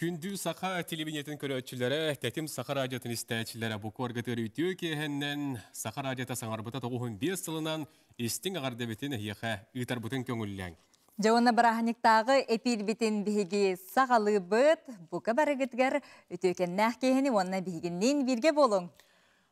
Күндү саха телевидениетин көрөөччүлэрэ, Тэтим саха радиотын истээччилэрэ бу куоргатыгар үтүө киэһэннэн Саха радиота саҥарбыта 95 сылынан истиҥ эҕэрдэбитин эһиэхэ ыытарбытын көҥүллээҥ. Дьэ уонна бырааһынньыктааҕы эпиирбитин биһиги саҕалыыбыт. Бука барыгытыгар үтүөкэннээх киэһэни уонна биһигинниин бииргэ буолуҥ.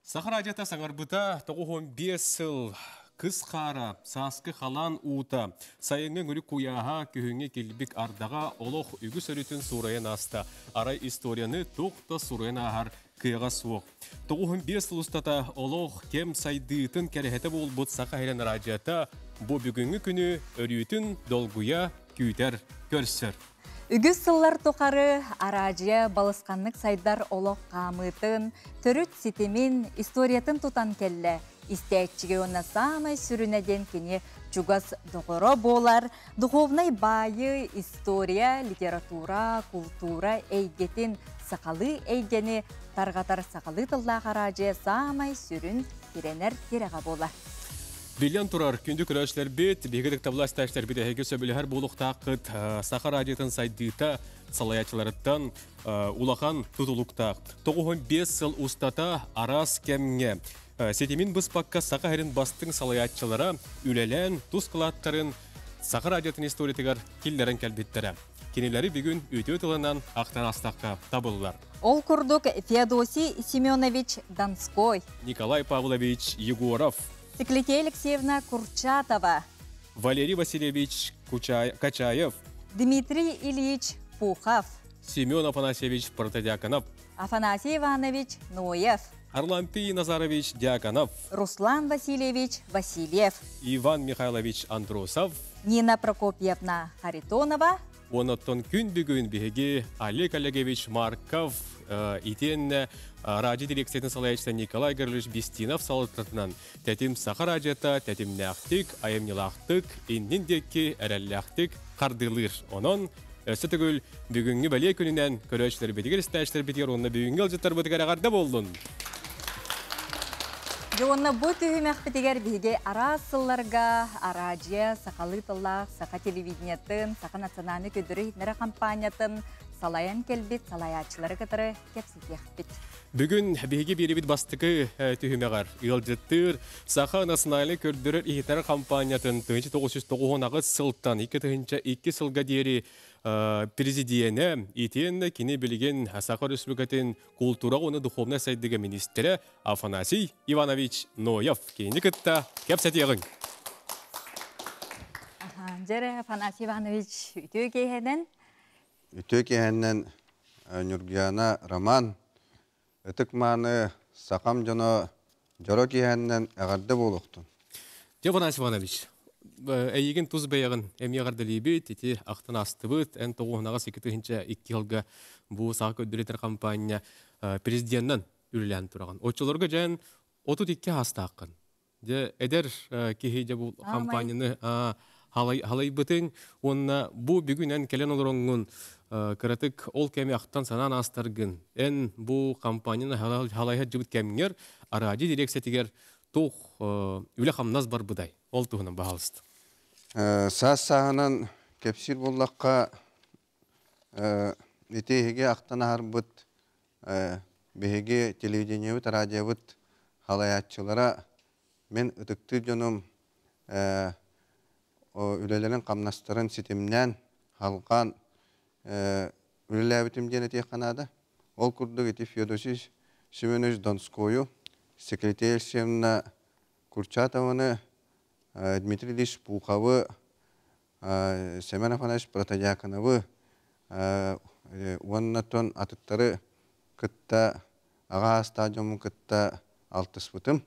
Саха радиота саҥарбыта 95 сыл. Кыс хаара, сааскы халаан уута, сайыҥҥы өҥүрүк куйааһа, күһүҥҥү килбик ардаҕа олох үгүс өрүтүн суурайан ааста. Арай историяны туох да суруйан ааһар кыаҕа суох. 95 сыл устата олох кэм сайдыытын кэрэһэтэ буолбут Саха сирин радиота бу бүгүҥҥү күнү өрүүтүн долгуйа күүтэр, көрсөр. Үгүс сыллар тухары араадьыйа балысханнык сайдар олох хаамыытын, төрүт ситимин, историятын тутан кэллэ. Истээччигэ уонна саамай сүрүнэ диэн кини чугас доҕоро буолар. Духовнай баайы, история, литература, култуура эйгэтин, сахалыы эйгэни тарҕатар сахалыы тыллаах араадьыйа саамай сүрүн тирэнэр тирэҕэ буолар. Биллэн турар, күндү көрөөччүлэрбит, биһиги ытыктабыллаах истээччилэрбит эһиги сөбүлэһэр буолуохтааххыт. Саха радиотын сайдыыта салайааччыларыттан улахан тутулуктаах. 95 сыл устата араас кэмҥэ ситимин быспакка Саха сирин бастыҥ салайааччылара үлэлээн тус кылааттарын Саха радиотын историятыгар киллэрэн кэлбиттэрэ. Кинилэри бүгүн үтүө тылынан ахтан астахха табыллар. Ол курдук Феодосий Семенович Донской, Николай Павлович Егоров, Секлетия Алексеевна Курчатова, Валерий Васильевич Качаев, Дмитрий Ильич Пухов, Семен Афанасьевич Протодьяконов, Афанасий Иванович Ноев, Харлампий Назарович Дьяконов, Руслан Васильевич Васильев, Иван Михайлович Андросов, Нина Прокопьевна Харитонова, Онон күн бүгүн биһиги Олег Олегович Марков итиэннэ радио дирекциятын салайааччыта Николай Гаврилович Бестинов салалтатынан Тэтим Саха радиота тэтимнээхтик, айымньылаахтык, иннин диэки эрэллээхтик хардыылыыр. Онон өссө төгүл бүгүҥҥү бэлиэ күнүнэн көрөөччүлэрбитигэр, истээччилэрбитигэр уонна бүгүҥҥү ыалдьыттарбытыгар эҕэрдэ буоллун! Дьэ уонна бу түһүмэхпитигэр биһиги араас сылларга араадьыйа, сахалыы тыллаах саха телевидениетын, саха национальнай көрдөрүү иһитиннэрэр хампаанньатын салайан кэлбит салайааччылары кытары кэпсэтиэхпит. Бүгүн биһиги биэрибит бастакы түһүмэҕэр ыалдьыттыыр Саха национальнай көрдөрөр иһитиннэрэр хампаанньатын 1998 сылтан 2002 сылга диэри президенэ итиэннэ кини билигин Саха Республикатын култуура уонна духовнай сайдыыга министрэ Афанасий Иванович Ноев кинини кытта кэпсэтиэҕиҥ. Дьэрэ Афанасий Иванович үтүө киэһэнэн. Үтүө киэһэнэн Ньургуйаана Роман ытык-мааны сахам дьоно дьоро киэһэннэн эҕэрдэ буолуохтун. Дьэ, Афанасий Иванович, эйигин тус бэйэҕин эмиэ эҕэрдэлиибит, ити ахтан аастыбыт, эн тоҕуһунаҕас 2002 сылга бу саха көрдөрүтэр хампаанньа президенынан үлэлээн тураҕын. Оччолорго дьэн 32 аастааххын. Дьэ, эдэр киһи дьэ бу хампаанньаны халайбытыҥ уонна бу бүгүн эн кэлэн олороҥҥун кыратык ол кэми ахтан санаан аастаргын, эн бу хампаанньаны халайа сылдьыбыт кэмҥэр араадьы дирекциятыгар туох үлэ-хамнас барбытай? Ол туһунан баһаалыста. Саас сааһынан кэпсиир буоллахха, ити эһиги ахтан аһарбыт биһиги телевидениебит, радиобыт халайааччылара мин ытыктыыр дьонум үлэлэрин хамнастарын ситимнээн, халҕаан үлэлээбитим диэн этиэххэ наада. Ол курдук ити Феодосий Семенович Донскойу, Секлетея Алексеевна Курчатованы, Дмитрий Ильич Пуховы, Семен Афанасьевич Протодьяконовы уонна тон атыттары кытта аҕа аастаах дьоммун кытта алтыспытым.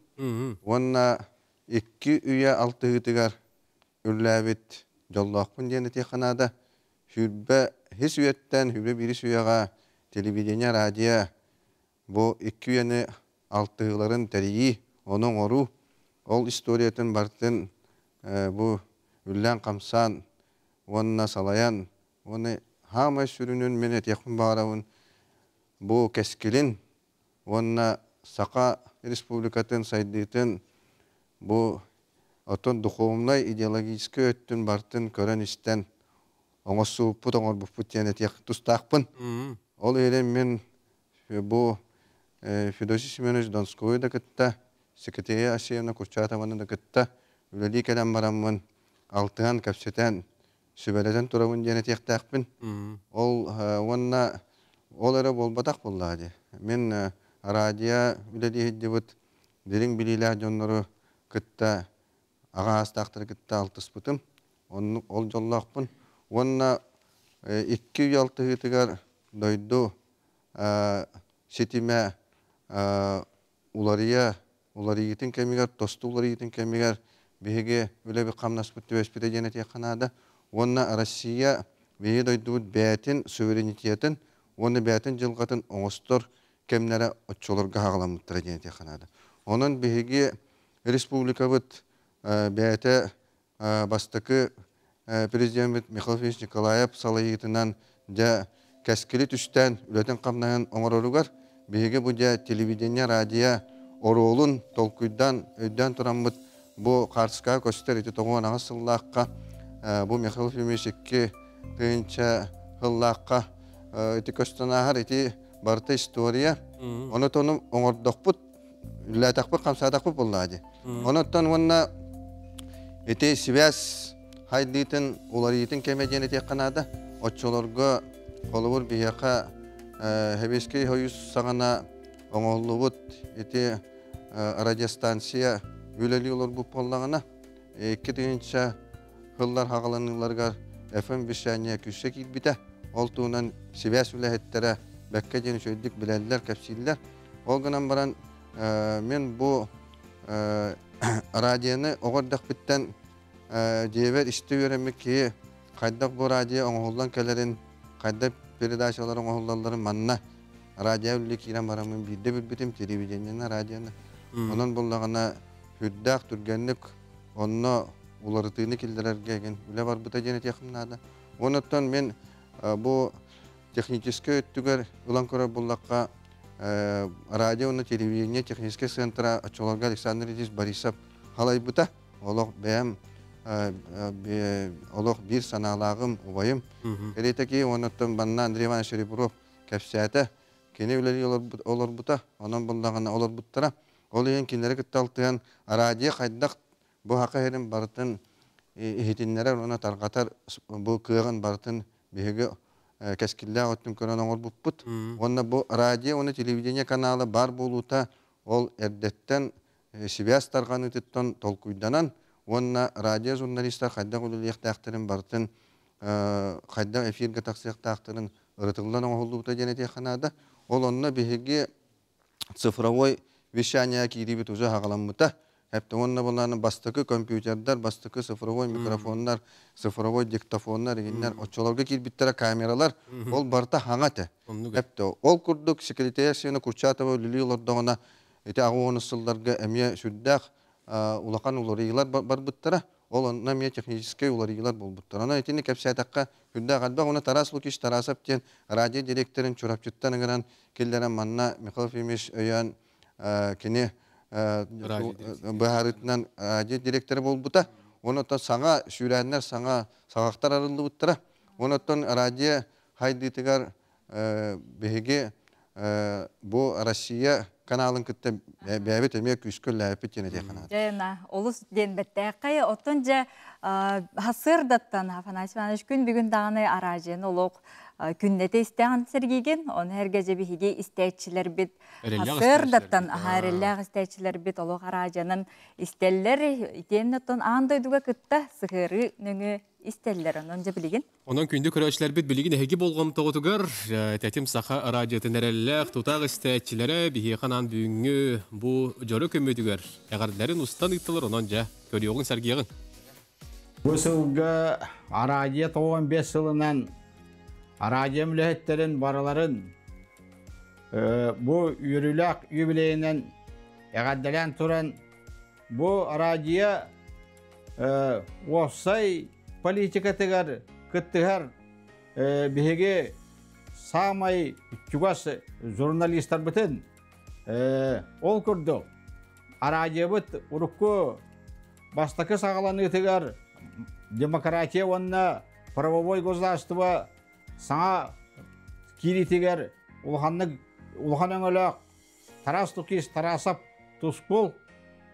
Уонна икки үйэ алтыһыытыгар үлэлээбит дьоллоохпун диэн этиэххэ наада. Сүүрбэ үһүс үйэттэн сүүрбэ биирис үйэҕэ телевидение, радио бу икки үйэни алтыһыыларын тэрийии, ону оҥоруу, ол историятын барытын бу үллээн-хамсаан уонна салайан уонна хаамай сүрүнүн мин этиэхпин баҕарабын бу кэскилин уонна Саха Республикатын сайдыытын бу оттон духовнай идеологическай өттүн барытын көрөн-истэн оҥостубуппут, оҥорбуппут диэн этиэх тустаахпын. Ол иһин мин бу Федосий Семенович Донскойу да кытта, Секретаря Асеевна Курчатованы да кытта үлэлии кэлэн бараммын алтыһан, кэпсэтэн, сүбэлэтэн турабын диэн этиэхтээхпин. Ол уонна ол эрэ буолбатах буоллаҕа дии. Мин радио үлэлии сылдьыбыт дириҥ билиилээх дьоннору кытта аҕа аастаахтары кытта алтыспытым. Оннук ол дьоллоохпун. Уонна икки үйэ алтыһыытыгар дойду ситимэ уларыйа уларыйыытын кэмигэр, тосту уларыйыытын кэмигэр биһиги үлэбит-хамнаспыт түбэспитэ диэн этиэххэ наада. Уонна Россия биһиги дойдубут бэйэтин суверенитетын уонна бэйэтин дьылҕатын оҥостор кэмнэрэ оччолорго хаҕаламмыттара диэн этиэххэ наада. Онон биһиги республикабыт бэйэтэ бастакы президеммит Михаил Ильич Николаев салайыытынан дьэ кэскили түстээн үлэтин-хамнаһын оҥороругар биһиги бу дьэ телевидение, радио оруолун толкуйдаан, өйдөөн тураммыт бу хаартыскаҕа көстөр ити 98 сыллаахха бу Михаил Ефимович 2000 сыллаахха ити көстөн ааһар ити барыта история. Онон оҥордохпут үлэлээтэхпит, хамсаатахпыт буоллаҕа дии. Онуттан уонна ити сибээс хайдыытын, уларыйыытын кэмэ диэн этиэххэ наада. Оччолорго холобур биһиэхэ Сэбиэскэй Союз саҕана оҥоһуллубут ити радиостанция үлэлии олорбут буоллаҕына, 2000 сыллар хаҕаланыыларыгар FM вещание күүскэ киирбитэ. Ол туһунан сибээс үлэһиттэрэ бэккэ диэн үчүгэйдик билэллэр, кэпсииллэр. Ол гынан баран мин бу радионы оҕо эрдэхпиттэн дьиэбэр истэ үөрэммит киһи хайдах бу радио оҥоһуллан кэлэрин, хайдах передачалар оҥоһуллалларын манна радио үлэ киирэн бараммын биирдэ билбитим, телевидениены, радионы. Онон буллаҕына сүрдээх түргэнник онно уларытыыны киллэрэргэ игин үлэ барбыта диэн этиэхим наада. Онуттан мин бу техническэй өттүгэр ылан көрөр буллахха радио уонна телевидение техническэй центра оччолорго Александр Ильич Борисов халайбыта. Олох бэйэм олох биир санаалааҕым, убайым. Кэриэтэки онуттан банна Андрей Иванович Ребров кэпсээтэ. Кини үлэлии олорбута, онон буллаҕына олорбуттара. Ол иһин кинилэри кытта алтыһан радио хайдах бу хака иһэрин барытын иһитиннэрэр уонна тарҕатар бу кыаҕын барытын биһиги кэскиллээх өттүн көрөн оҥорбуппут. Уонна бу радио уонна телевидение канала баар буолуута ол эрдэттэн сибээс тарҕаныытыттан толкуйданан уонна радио журналистар хайдах үлэлиэхтээхтэрин барытын хайдах эфиргэ тахсыахтаахтарын ырытыллан оҥоһуллубута диэн этиэххэ наада. Ол онно биһиги цифровой вещание киириибит уже хаҕаламмыта. Эптэ уонна булааны бастакы компьютердар, бастакы цифровой микрофоннар, цифровой диктофоннар игиннэр оччолорго киирбиттэрэ камералар, ол барыта хаҥа этэ. Эптэ ол курдук секретарь Сена Курчатова үлэлии олордоҕуна ити аҕыс сылларга эмиэ сүрдээх улахан уларыйыылар барбыттара. Ол онно эмиэ техническэй уларыйыылар буолбуттар. Онон итини кэпсээтэххэ сүрдээх элбэх. Уонна Тарас Лукич Тарасов диэн радио директорын Чурапчыттан ыҥыран киллэрэн манна Михаил Ефимович өйөөн кини быһаарыытынан радио директора буолбута. Онон саҥа сүүрээннэр, саҥа саҕахтар арыллыбыттара. Онон радио хайдыытыгар биһиги бу Россия каналын кытта бэйэбит эмиэ күүскэ үлэлээбиппит диэн этиэххэ наада. Дьэ, олус диэн бэттээххэй. Оттон дьэ хасырдаттан Афанасий Иванович күн бүгүн даҕаны араадьыйаны олох күннэтэ истэҕин сэргиигин. Оны эргэ дьэ биһиги истээччилэрбит хасырдаттан аһаареллээх истээччилэрбит олох араадьыйанан истэллэр. Итиэннэ оттон аан дойдуга кытта сыһыарыы нөҥүө истэллэр. Онон дьэ билигин Онон күндү көрөөччүлэрбит билигин эһиги болҕомтоҕутугар Тэтим Саха радиотын эрэллээх тутаах истээччилэрэ биһиэхэ анаан бүгүҥҥү бу дьоро көмөтүгэр эҕэрдэлэрин устан ыыттылар, онон дьэ көрүөҕүҥ сэргиэҕиҥ. Бу сылга араадьыйа 95 сылынан араадьыйам үлэһиттэрин барыларын бу үөрүүлээх юбилейинэн эҕэрдэлээн туран бу араадьыйа уопсай политикатыгар кыттыһар биһиги саамай чугас журналистарбытын ол курдук араадьыйабыт урукку бастакы саҕаланыытыгар демократия уонна правовой государство саҥа кииритигэр улаханнык улахан өҥөлөөх Тарас Лукич Тарасов Тускул,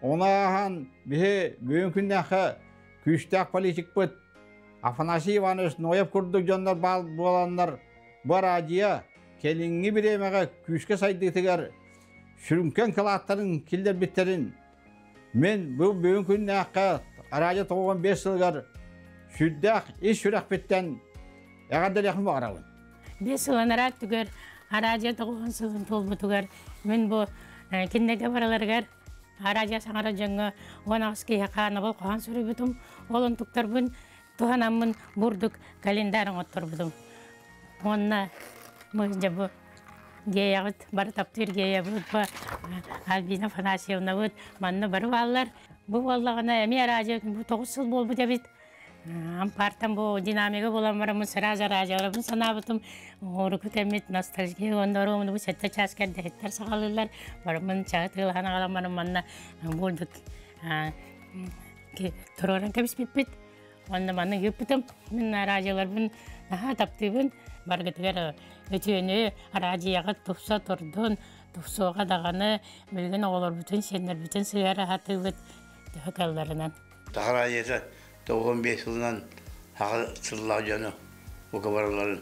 ону ааһан биһи бүгүн күннээххэ күүстээх политикпыт Афанасий Иванович Ноев курдук дьоннор баар буоланнар бу араадьыйа кэлиҥҥи бириэмэҕэ күүскэ сайдыытыгар сүрүнкэн кылааттарын киллэрбиттэрин мин бу бүгүн күннээххэ араадьыйа 95 сылыгар сүрдээх ис сүрэхпиттэн эҕэрдэлиэхпин баҕарабын. 5 сыл анараа өттүгэр араадьыйа 90 сылын туолбутугар мин бу кинилэргэ барыларыгар араадьыйа саҥара дьоҥҥо 18 киһи хаанабыл хоһоон суруйбутум. Ол онтуктарбын туһанаммын бурдук календарь оҥотторбутум. Уонна дьэ бу геяҕыт бары таптыыр геябыт бу Альбина Афанасьевнабыт манна бары бааллар. Бу буоллаҕына эмиэ араадьыйа бу 9 сыл буолбут эбит. Ампаартан бу динамига буолан бараммын сразу араадьаларбын санаабытым. Уруку кэммит ностальгия уонна оруомуну бу сэттэ чаас кэрдэһиттэр саҕалыыллар. Барыммын чаһы тыылаһан аҕалан баран манна буолбут туруоран кэбиспиппит. Уонна манна ыыппытым. Мин араадьаларбын наһаа таптыыбын. Баргытыгар үтүөнү араадьыйаҕа тупса турдун, тупсуоҕа даҕаны билигин оҕолорбутун, сиэннэрбитин сыһыара сатыыбыт төһө кыалларынан. Саха 95 сылынан саха сыллаах дьону бука барыларын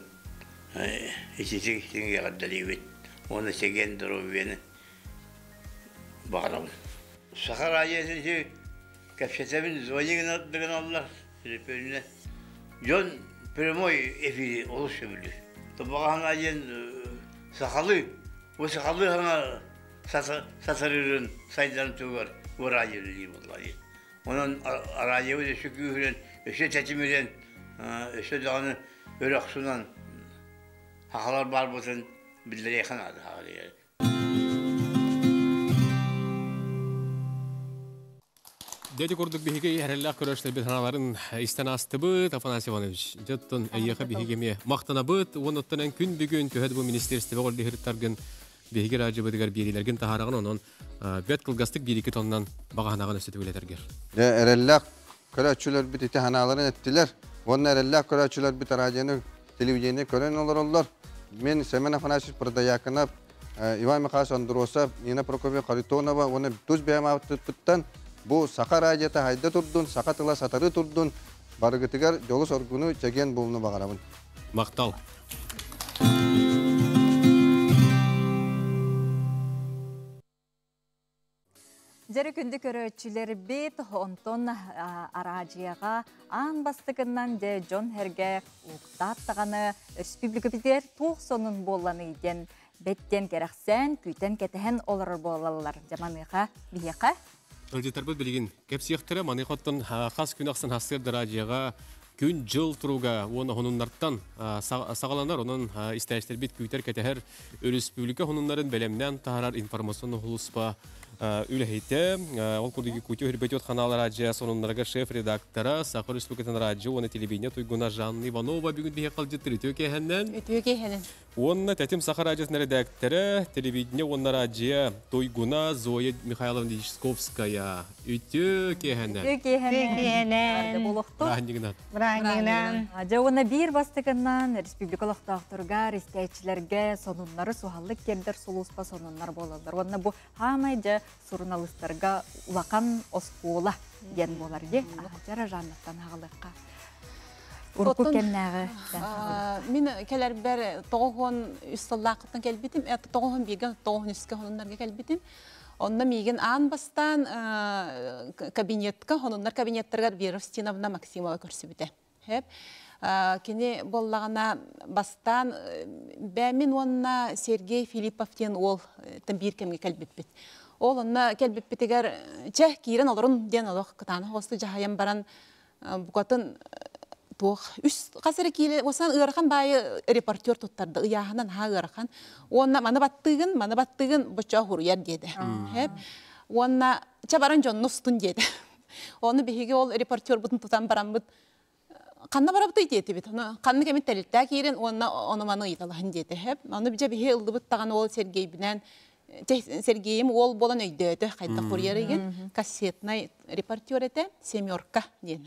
ититик истиҥ эҕэрдэлиибит уонна чэгиэн доруобуйаны баҕарабын. Саха радиотын ити кэпсэтэбин звони гыналлар төлөпүөнүнэн. Дьон прямой эфири олус сөбүлүүр. Тобоҕаһана диэн сахалыы, бу сахалыы саҥа сатарыырын сайдарын туһугар бу радио үлэлиир буолла диэн. Онон араадьыйабыт өссө күүһүрэн, өссө тэтимирэн, өссө даҕаны өрө охсунан сахалар баарбытын биллэриэххэ наада. Дети курдук биһиги эрэллээх көрөөччүлэрбит санааларын истэн аастыбыт, Афанасий Иванович. Дьоттон эйиэхэ биһиги эмиэ махтанабыт. Уонуттан эн күн бүгүн төһө да бу министерствоҕа олдиһырыттаргын биһиги радиобытыгар биэриилэргин таһаараҕын, онон бэрт кылгастык биир-икки тоннан баҕаһанаҕын өссө төгүлэтэргэр. Дьэ, эрэллээх көрөөччүлэрбит ити санааларын эттилэр. Уонна эрэллээх көрөөччүлэрбит радионы, телевидение көрөн олороллор. Мен Семен Афанасьевич Протодьяконов, Иван Михайлович Андросов, Нина Прокопьевна Харитонова уонна тус бэйэм ааттыппыттан бу саха радиота хайда турдун, саха тыла сатары турдун, барыгытыгар дьолу-соргуну, чэгиэн буолууну баҕарабын. Махтал. Дьэрэ күндү көрөөччүлэрбит, онтон араадьыйаҕа аан бастакыннан дьэ дьон сэргэ уктаат даҕаны республикабытыгар туох сонун буолланый диэн бэттэн кэрэхсээн, күүтэн кэтэһэн олорор буолаллар. Дьэ маныаха биһиэхэ Ыалдьыттарбыт билигин кэпсиэхтэрэ. Маныаха оттон хас күн ахсын хассыар радиоҕа күн-дьыл туруга уонна хонуннартан саҕаланар. Онон истээччилэрбит күүтэр-кэтэһэр өрөспүүбүлүкэ хонуннарын бэлэмнээн таһаарар информационный сулууспа үлэһитэ. Ол курдук Якутия Үрбэтиот канал радио сонуннарыгар шеф-редактора, Саха Республикатын радио уонна телевидение туйгуна Жанна Иванова бүгүн биһиэхэ халдьыттыр үтүө киэһэннэн. Үтүө киэһэнэн. Уонна Тэтим Саха радиотын эрэдээктэрэ, телевидение уонна радио туйгуна Зоя Михайловна Дьячковская. Үтүө киэһэнэн. Үтүө киэһэнэн. Болохтор. Бырааһынньыгынан. Бырааһынньыгынан. Дьэ уонна биир бастакыннан республика олохтоохторугар, истээччилэргэ сонуннары суһаллык тиэрдэр сулууспа сонуннар буолаллар. Уонна бу хаамай дьэ суруналыыстарга улахан оскуола диэн буолар дии. Дьара Жаннаттан аҕалыахха. Урукку кэмнээҕи Мин кэлэрбэр 93 сыллаахыттан кэлбитим. 91-ге 93-ке хонуннарга кэлбитим. Онно миигин аан бастаан кабинетка, хонуннар кабинеттарыгар Вера Устиновна Максимова көрсүбүтэ. Кини буоллаҕына бастаан бээмин уонна Сергей Филиппов диэн уол биир кэмҥэ кэлбиппит. Ол онно кэлбиппитигэр чэ киирэн олорун диэн олох кытаанах оҕусту дьаһайан баран букатын туох үс хас эрэ киилэ уосан ыарахан баайы репортер туттарда ыйааһынан наһаа ыарахан уонна маны баттыгын маны баттыгын боччоо хуруйар диэтэ уонна чэ баран дьонну устун диэтэ ону биһиги ол репортербутун тутан бараммыт ханна барабытый диэтибит ону ханнык эмит тэрилтээ киирин уонна ону маны ыйыталаһын диэтэ ону дьэ биһи ыллыбыт даҕаны ол Сергейбинэн Сергейим уол буолан өйдөөтө хайдах курьер кассетнай репортер этэ семерка диэн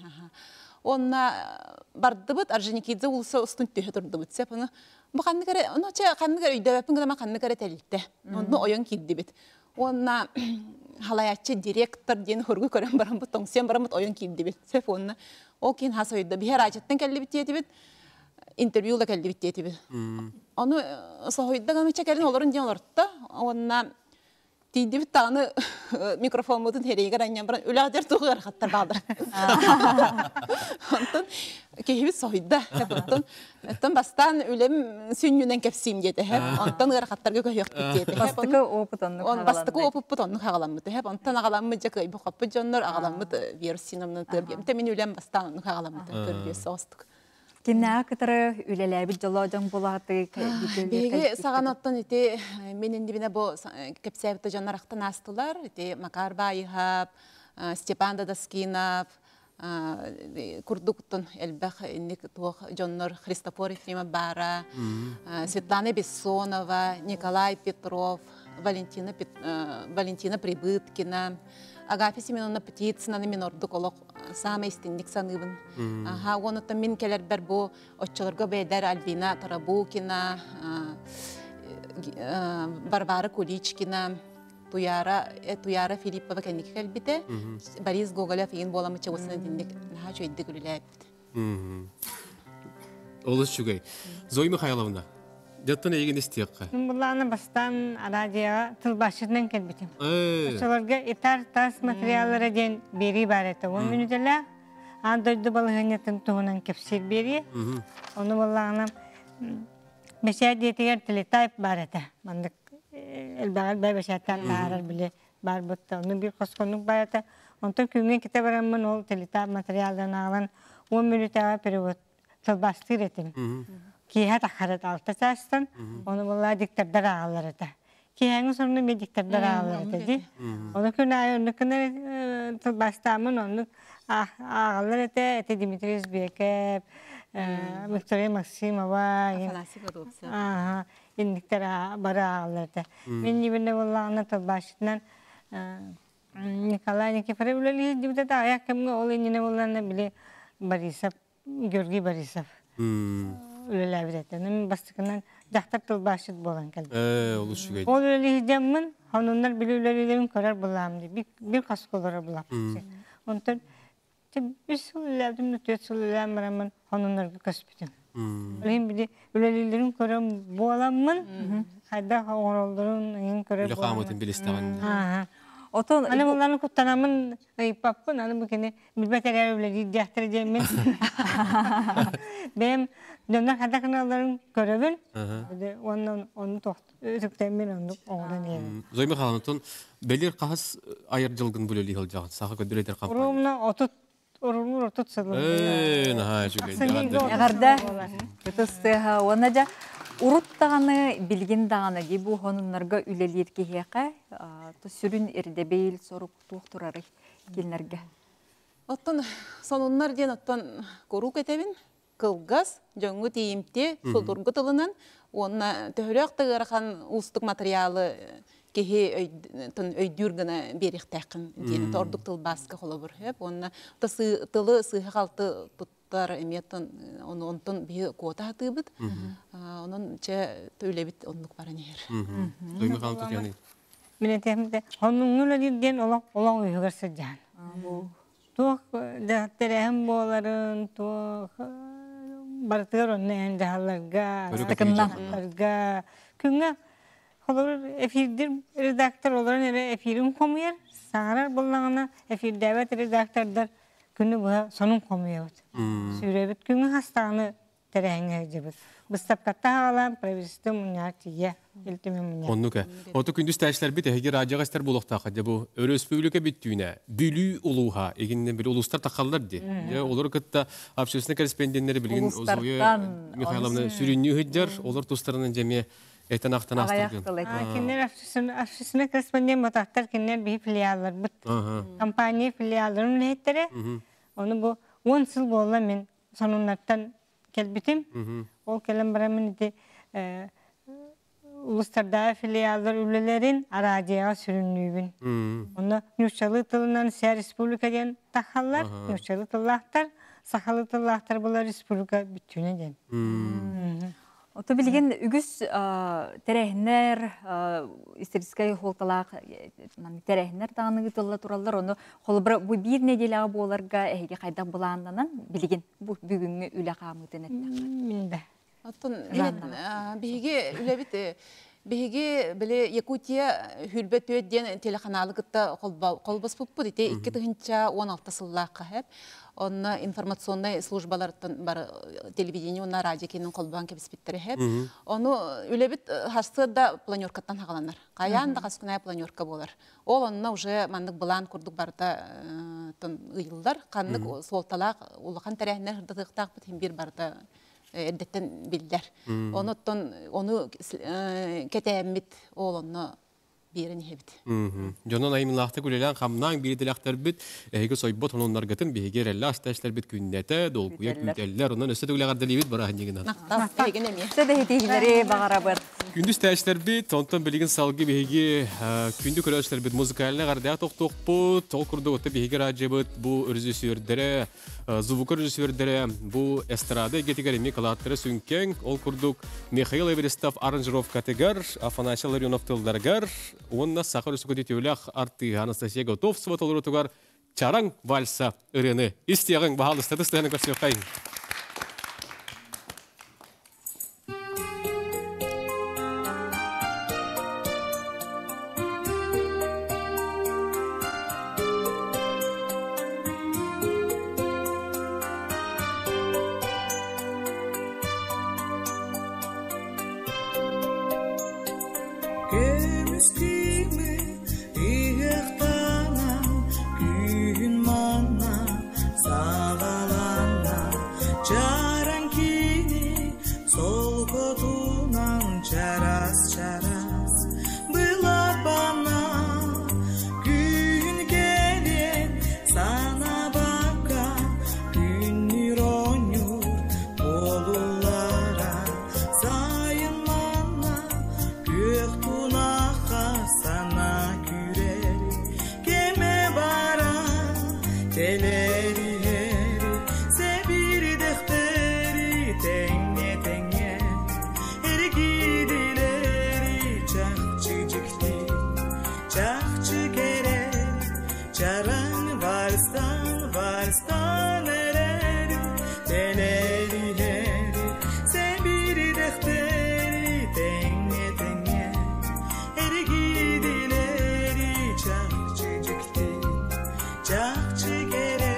онна бардыбыт Орджоникидзе уулусса устун түһэ турдубут сеп ону Бу ханнык эрэ, ону чэ ханнык эрэ өйдөөбөппүн гына ханнык эрэ тэрилтэ. Онно ойон киирдибит. Уонна халаяччы директор диэн хургу көрөн бараммыт, тоҥсуйан бараммыт ойон киирдибит. Сөп уонна ол киин хас ойда биһи раачаттан кэллибит диэтибит, интервью да кэллибит диэтибит. Ону соһуйда гына чэ кэлин олорун диэн олорто. Уонна тиийдибит даҕаны микрофоммутун хэрэйигэр анньан баран үлэҕитигэр туох ыарахаттар бааллар. Онтон киһибит соһуйда. Онтон оттон бастаан үлэм сүнньүнэн кэпсиим диэтэ. Онтон ыарахаттарга көһүөхпүт диэтэ. Бастакы опыт оннук Бастакы опыппыт оннук хаҕаламмыт. Онтон аҕаламмыт дьэ кыайбы хоппут дьоннор аҕаламмыт вирус синомнан тыа Мин үлэм бастаан оннук хаҕаламмыт көрдүө соҕустук. Киннээҕи кытары үлэлээбит дьоло дьон булааты. Биһиги саҕанаттан ити мен индибине бу кэпсээбит дьоннор ахтан аастылар. Ити Макар Баайыһап, Степан Дадаскинов, курдуктун элбэх инник туох дьоннор Христофор Ефремов баара, Светлана Бессонова, Николай Петров, Валентина, Валентина Прибыткина, Агафья Семеновна Птицына мен ордук олох самый истинник саныыбын. Аха, онуттан мин келербер бу оччолорго бэйдэр Альбина Тарабукина, Варвара Куличкина, Туяра, Туяра Филиппова кэнники кэлбитэ, Борис Гоголев иин буоламыча уосана динник наһаа үчүгэйдик үлэлээбит. Олус үчүгэй. Зоя Михайловна, дьаттан эйигин истиэххэ. Мин буллааны бастаан араадьыйаҕа тылбаасчытынан кэлбитим. Оччолорго итар тас материаллара диэн биэрии баар этэ. 10 мүнүүтэлээх аан дойду балаһыанньатын туһунан кэпсиир биэрии. Ону буллаҕына бэчээт дьиэтигэр телетайп баар этэ. Маннык элбэҕи элбэҕи бэчээттээн таһаарар били баар бутта. Ону биир хосконнук баар этэ. Онтон күҥҥэ китэ бараммын ол телетайп материалларын аҕалан 10 мүнүүтэҕэ перевод тылбаастыыр этим. Киэһэ таххар этэ 6 чаастан, ону буолла диктордар ааҕаллар этэ. Киэһээҥи сонно эмиэ диктордар ааҕаллар этэ дии. Ону күн аайы оннук гына тылбаастааммын оннук ааҕаллар этэ. Эти Дмитрий Избеков, Виктория Максимова, Афанасий Готовцев. Инниктэр бары ааҕаллар этэ. Мин нибинэ буоллаҕына тылбаасчытынан Николай Никифоров үлэлиир дибитэ аҕыйах кэмҥэ ол иннинэ буоллаҕына били Борисов Георгий Борисов үлэлээбит этэ. Мин бастакынан дьахтар тылбаасчыт буолан кэлбит. Олус үчүгэй. Ол үлэлиир хонуннар били үлэлиилэрин көрөр булаам дии. Бир хас олорор булаам. Онтон үс сыл үлэлээбитим, 4 сыл үлэлээн бараммын хонуннарга көспүтүм. Олин били үлэлиилэрин көрөн буоламмын, хайдах оҥороллорун ыйын көрөр Үлэ хаамытын билистэҕин. Отон Аны булланы куттанамын ыйыппаппын, аны бу кини билбэт эрээр үлэлиир диэхтэр диэммин. Бэйэм дьоннор хайдах гыналларын көрөбүн. Онон ону үтүктэммин оннук оҥорон иһэбин. Зоя Михайловна, белир қахас айыр жылгын бүлели хылжағын, саха көдүрөдер компания. Урумна 30 урумур 30 сыл. Наһаа үчүгэй. Эҕэрдэ. Ытыстыха уонна дьа урут даҕаны билгин даҕаны ди бу хонуннарга үлэлиир киһиэхэ сүрүн ирдэбил сорук туох турарый кинилэргэ? Оттон сонуннар диэн оттон куруук этэбин, кылгас, дьоҥҥу тиийимти, судургу тылынан уонна төһөлөөх да ыарахан уустук материалы киһи өйдүүр гына биэриэхтээххин диэн ордук тылбааска холобур хөп уонна тылы сыыһа халты туттар эмиэ онтон биһи куота хатыыбыт. Онон чэ үлэбит оннук баран иһэр. Зоя Михайловна Татьяна. Мин этиэм хонуҥҥу үлэлиир диэн олох олох үйүгэр сылдьаан. Туох тэрээһин буоларын, туох барытыгар онно эн дьаһалларга, күҥҥэ холобур эфирдир редактор олорон эрэ эфирин хомуйар, саҥарар буоллаҕына эфирдээбэт редактордар күнү быһа сонун хомуйабыт. Сүүрэбит күҥҥэ хастаҕаны тэрээһиҥҥэ сылдьабыт. Быыстапкатта хаалаан правительство мунньаҕар тиийэ илтимин мунньаҕар. Оннук. Оту күндүз тәшләрбит эһиги радиоға истер булуқтақа де бу Өрөспүүбүлүкэ бүттүүнэ Бүлүү улууһа эгиннен бир улустар тақаллар ди. Же олор кытта общественный корреспонденттери билген Зоя Михайловна сүрүннүү хыджар, олор тустарынан жеме этен ахтан астыргын. Кинер общественный корреспондент ботақтар кинер би филиаллар бут. Компания филиалларын үлэһиттере. Оны бу 10 сыл болла мен сонуннартан келбитим. Ол келем барамын ити улустарда филиаллар үлелерин арадияга сүрүннүүбүн. Оны ньуччалы тылынан ся республика диэн тахаллар, ньуччалы тыллаахтар, сахалы тыллаахтар булар республика бүттүүнэ диэн. Ото билигин үгүс тэрээһиннэр историческай хуолталаах тэрээһиннэр даҕаны ыытылла тураллар. Ону холобура бу биир нэдиэлэҕэ буоларга эһиги хайдах былааннанан билигин бу бүгүҥҥү үлэ хаамыытын эттэххэ. Мин да. Оттон биһиги үлэбит биһиги били Якутия хүрбэ түөт диэн телеканалы кытта холбоспуппут ити 2016 сыллаахха хэп. Онно информационнай службаларыттан бар телевидение уонна радио киинин холбоон кэбиспиттэр хэп. Ону үлэбит харсыа планеркаттан хагаланар. Каян да хаскунай планерка болар. Ол онно уже маннык былаан курдук барыта ыйыллар. Ханнык суолталаах улахан тэрээһиннэр хырдатыахтаахпыт хим бир барыта эрдеттен биллер. Оноттон ону кетээммит ол онно биэрин иһэбит. Дьонон айымлаахты күлэлэн хамнаан биирдилэхтэрбит эһиги сойбот ононнаргытын биһиги эрэллэ асташтарбит күннэтэ долгуя күүтэллэр. Онон өссө төгүлэҕэрдэлиибит бараһынньыгынан. Махтал эһигин эмиэ. Өссө да һитиһилэри баҕарабыт. Күндүс тээчтэрбит, онтон билигин салгы биһиги күндү көрөөччүлэрбит музыкальнай ҕардаах тохтуохпут. Ол курдук отто биһиги радиобыт бу режиссердэрэ, звук режиссердэрэ бу эстрада эйгэтигэр эмиэ кылааттара сүҥкэҥ. Ол курдук Михаил Эверестов аранжировкатыгар, Афанасий Ларионов тылларыгар, уонна Саха Өрөспүүбүлүкэтин артыыһа Анастасия Готовцева толорутугар Чараҥ вальса ырыаны истиэҕиҥ, баһаалыста тыстыһаны көрсүөххэйиҥ. Көмүс ыһыктанан күн манна саҕаланна, чараҥ кини солкотунан чарас чарас былапана күн кэлэн санабакка күннүр оонньуур буолуллара сайын манна күөх тунахха сана күрэр кеме бара телериһери сэбирдэхтэри тэҥҥэ тэҥҥэ эргидилэри чахчы дьикти чахчы кэрэ чараҥ вальстан вальстан эрэр телериһери сэбирдэхтэри тэҥҥэ тэҥҥэ эргидилэри чахчы дьикти чахчы кэрэ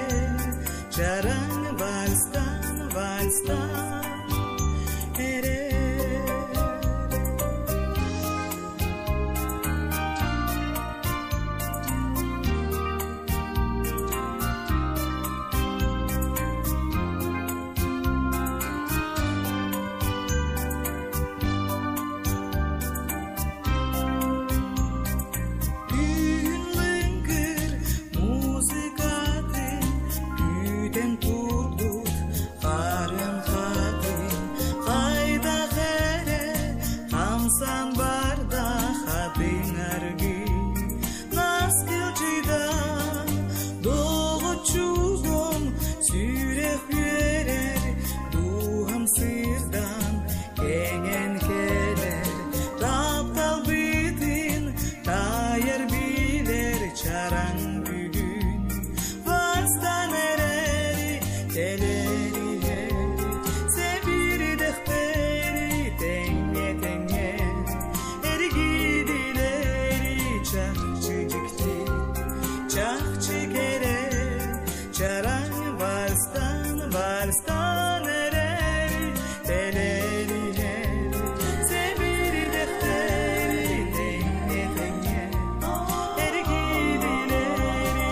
чараҥ вальстан вальстан эрэр. Күн лыҥкыр музыкатын күүтэн турбут харын хатын хайдах эрэ хамсан барда хатыҥ аргый наскылчыда доҕоччугум сүрэх үөрэр дууһам сырдан кэҥэн кэлэр тапталбытын тайар билэр чараҥ бүгүн вальстан эрэри телериһери сэбирдэхтэри тэҥҥэ тэҥҥэ эргидилэри чахчы дьикти чахчы кэрэ чараҥ вальстан вальстан эрэри телериһери сэбирдэхтэри тэҥҥэ тэҥҥэ эргидилэри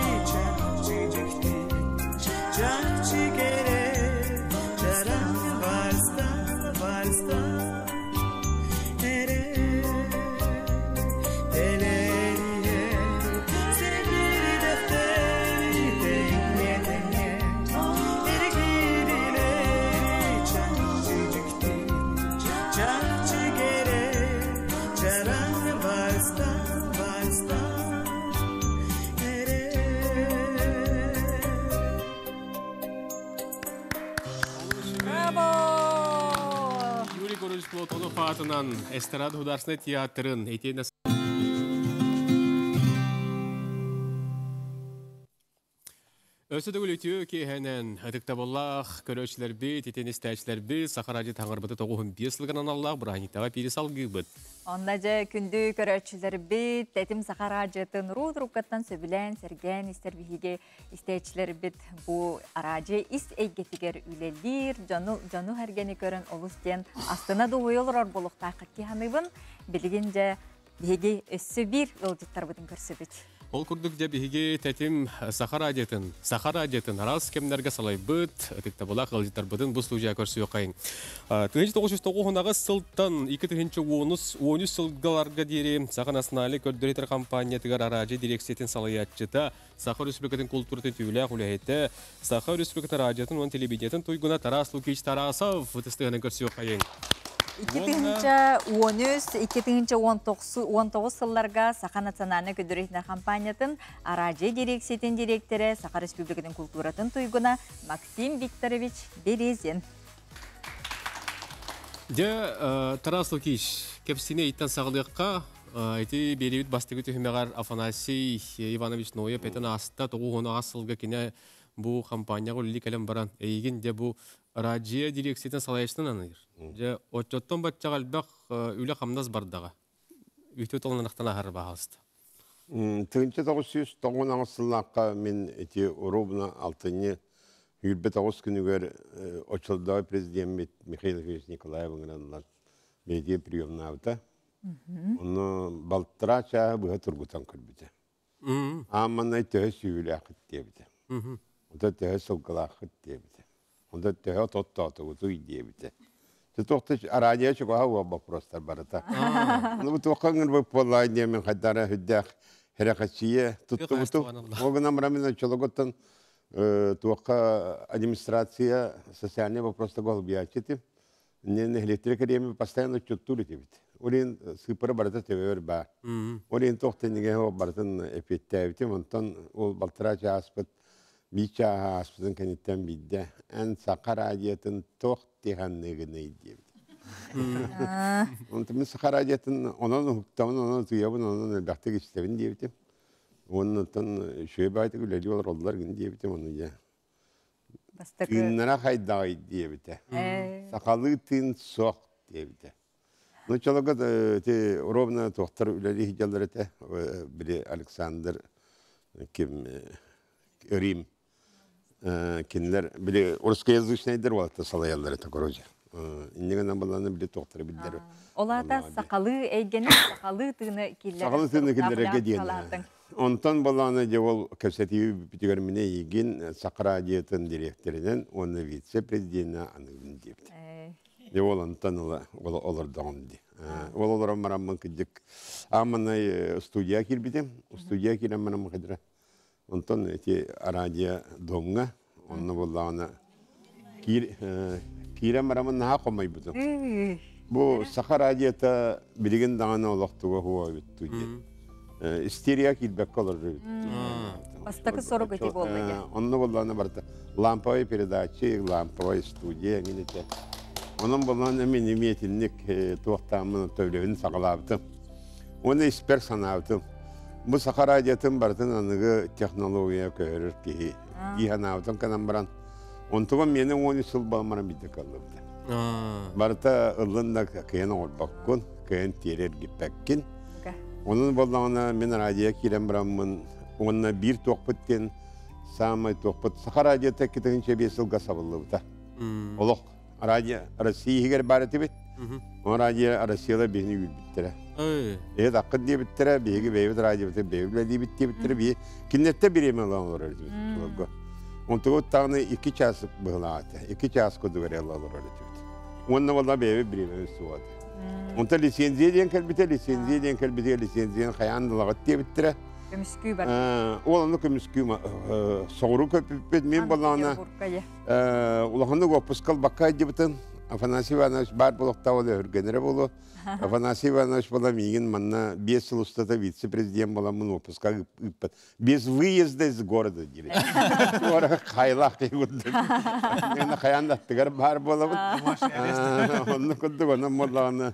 Платонов аатынан Эстрада художественнай театрын итиэннэ Өссө төгүл үтүө киэһэнэн ытыктабыллаах көрөөччүлэрбит, итин истээччилэрбит Саха радио таҥарбыты 95 сылыгар аналлаах бырааһынньыктааҕы пири салгыыбыт. Онно дьэ күндү көрөөччүлэрбит, Тэтим Саха радиотын уруу трубкаттан сөбүлээн, сэргээн истэр биһиги истээччилэрбит бу араадьыйа ис эйгэтигэр үлэлиир, дьону дьону сэргэни көрөн олус диэн астына дуоһуйа олорор буолуохтааххыт дии саныыбын. Билигин дьэ Биһиги өссө биир ыалдьыттарбытын көрсөбүт. Ол курдук дьэ биһиги тэтим Саха радиотын, Саха радиотын араас кэмнэргэ салайбыт, ытыктабылаах ыалдьыттарбытын бу студия көрсүөххэйин. 1998 сылтан 2013 сылгаларга диэри Саха национальнай көрдөрүү компаниятыгар араадьы дирекциятын салайааччыта, Саха Республикатын култууратын түүлээх үлэһитэ, Саха Республикатын радиотын уонна телевидениетын туйгуна Тарас Лукич Тарасов ытыстыһынан көрсүөххэйиҥ. 2013-2019 сылларга Саха национальнай көрдөрүү компаниятын араадьыйа дирекциятын директора, Саха Республикатын култууратын туйгуна Максим Викторович Березин. Дьэ, Тарас Лукич, кэпсиини ыйтан саҕалыахха. Ити биэриибит бастакы түһүмэҕэр Афанасий Иванович Ноев этэн ааста, 98 сылга кини бу компанияҕа үлэлии кэлэн баран, эйигин дьэ бу радио дирекциятын салайааччытын аныыр. Дьэ, оччоттон баччаҕа элбэх үлэ-хамнас бардаҕа. Үтүө толунанахтан аһар баһаалыста. 1998 сыллаахха мин ити ровно алтынньы 29 күнүгэр оччолдоҕу президеммит Михаил Ефимович Николаев ыҥыран бэйэтигэр приемнаабыта. Онно балтараа чааһы быһа тургутан көрбүтэ. Аамманнай төһө сүүһүлээххит диэбитэ. Онто төһө сылгылааххыт диэбитэ. Онто төһө тоттоотугутуй диэбитэ. Туохта араадьыйа чугаһа уол боппуруостар барыта. Ну туохха ыҥырбыт буоллаҕай диэмин хайдара үрдээх хэрэхэччийэ туттубутум. Ол гынан баран мин оччологоттон туохха администрация социальный вопростарга холбуйааччы этим. Нэһилиэктэрэ кэриэми постоянно отчуттуур этибит. Ол иһин сыыппара барыта төбөбөр баар. Ол иһин туох тэннигэ барытын эпиэттээбитим. Онтон ол балтараа чааспыт биир чааһа ааспытын кэнниттэн биирдэ эн саха радиотын туох тиһанныгыный диэбит. Онтон мин саха радиотын онон уһуктабын, онон утуйабын, онон элбэхтик истэбин диэбитим. Уонна оттон үчүгэй баайтык үлэлии олороллор гин диэбитим, ону дьэ Тыыннара хайдаҕый диэбитэ. Сахалыы тыын суох диэбитэ. Ну, чолого ити ровно туохтар үлэлии сылдьаллар этэ. Били Александр ким Рим кинилэр били русскоязычныйдар уолаттар салайаллар этэ короче. Инньэ гынан баланы били туохтары билдэр. Ол аата сахалыы эйгэни сахалыы тыыны киллэрэр. Сахалыы тыыны киллэрэргэ диэн. Онтон балаана дьэ ол кэпсэтии бүтүгэр мин эйигин Саха радиотын дириэктэринэн уонна вице-президенинэн аныыбын диэбит. Дьэ ол онтон ыла олордоҕум дии. Ол олорон бараммын кырдьык ааманай студия киирбитим. Студия киирэн бараммын кыдыра. Онтон ити радио домҥа онно буоллаҕына киирэн бараммын наһаа хомойбутум. Бу саха радиота билигин даҕаны олохтуга хуо эбит диэн. Истерия киирбэккэ олорор эбит. Бастакы сорук ити буолла дьэ. Онно буоллаҕына барыта ламповай передачи, ламповай студия эҥин этэ. Онон буоллаҕына мин эмиэ итинник туохтааммын төлөбүн саҕалаабытым. Уонна испэр санаабытым. Бу саха радиотын барытын аныгы технология көһөрөр киһи дии санаабытым канан баран онтугам миэнэ 13 сыл баран биирдэ каллыбыта. Барыта ыллын да кыйан оҥорбоккун, кыйан тиэрэ эргиппэккин. Онон буоллаҕына мин радио киирэн бараммын уонна биир туохпут диэн саамай туохпут Саха радиота 2005 сылга сабыллыбыта. Олох радио Россия иһигэр баар этибит. Ол радио Россияда биһини үүрбүттэрэ. Эһи таккыт диэбиттэрэ, биһиги бэйэбит радиобытын бэйэбит үлэлиибит диэбиттэрэ, биһи кинилэртэн бириэмэ ылан олорор этибит. Онтугут даҕаны 2 час быһылаах этэ. 2 час курдук эрэ ыла олорор этибит. Уонна буолла бэйэбит бириэмэбит суох этэ. Онтон лицензия диэн кэлбитэ, лицензия диэн кэлбитигэр лицензияны хайаан да ылаҕыт диэбиттэрэ. Көмүскүү бар. Ол ону көмүскүү соҕуруу көппүппүт. Мин буоллаҕына улаханнык уоппуска ылбакка айдыбытын. Афанасий Иванович бар болохта ол өргенере болу. Афанасий Иванович была мигин манна 5 жыл устата вице-президент боламын отпуска ыппат. Без выезда из города дири. Ора хайлах кыйгудды. Мен хаянда тыгар бар болабыт. Онны куддук, онон моллаганы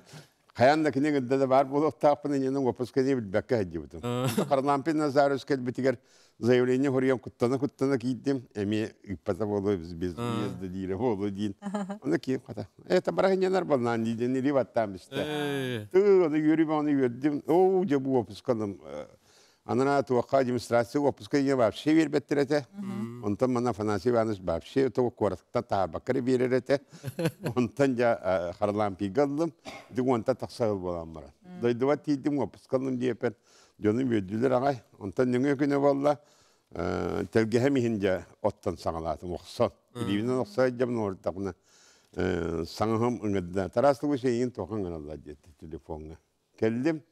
Хаян да кине гыдда да бар болуктааппын иненин отпуска не билбекке хаддибытым. Харлампин Назарович келбитигер заявление хориям куттана куттана кииддим. Эми ыппата болу без выезда дире болу дейин. Оны кийин ката. Это барахинянар болнан дейден или ваттам бисте. Ты оны yürüme оны yürüdüm. О, же бу отпусканым. Анана туаққа демонстрация отпуска не вообще бербеттерете. Онтон мана Афанасий Иванович вообще то куаратта табакары беререте. Онтон жа Харлампий галлым. Дик онта тақсағыл болам бара. Дойдуба тиидим отпускалым диепен. Жону бөдүлөр агай. Онтон нөңө күнө болла. Телгеһем иһин оттон саҥалаатым охсон. Илибинен охсой жамын ортақына саҥаһым ыҥырда. Тараслыгы шейин тохан гыналла диэтти телефонга. Келдим.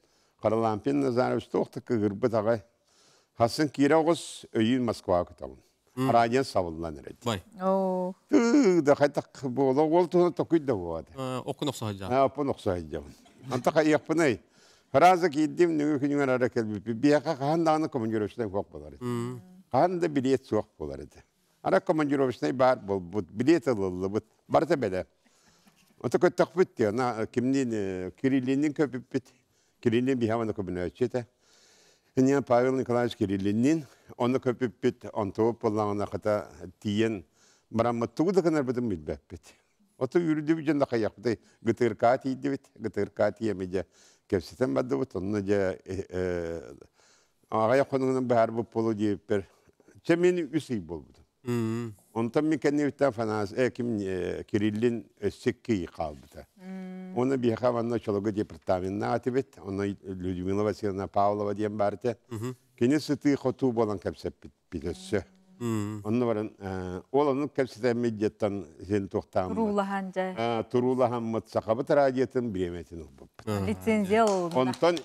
Харлампин Назарович тоқта кыгырбыт агай. Хасын кире оғыз өйін Москваға күтамын. Радион сабылдан эрет. Бай. Ты да хайтак боло ол туна токуй да болады. Окун оксо хаджа. А, окун оксо хаджа. Анта кайяппынай. Разы кийдим нүгү күнүгөр ара келбип. Бияка хаан дааны командировочный хуак болар edi. Хаан да билет суох болар edi. Ара командировочный бар болбут, билет ылыллыбыт. Барта беле. Ото көттөкпүт диye, на кимнин Кириллинин көпүппүт. Кириллин бихаманы көбүнөчүтэ. Ине Павел Николаевич Кириллинин, оны көпүппүт, онтуып боллаңына ката тиен бараммыт тугу да кынар бытын билбеппит. Ото үрдүбү жанда каяқпыты гытырка тиидибит, гытырка тиемеже кепсетен бадыбыт, онны же ағая конуңунан баар буп болу диеппер. Че мен үс ый болбутум. Онтон мен кеннебиттен Фанас, ким Кириллин өссөк калбыта. Оны биха ванна чологу департаментна атыбит, оны Людмила Васильевна Павлова диэн барте. Кини сыты хоту болан кепсеп битөссө. Онны баран, ол оны кепсетен меджеттан сен тоқтамын. Турулахан жа. Турулахаммыт сақабыт радиотын биреметин ұлбып. Лицензия ол. Онтон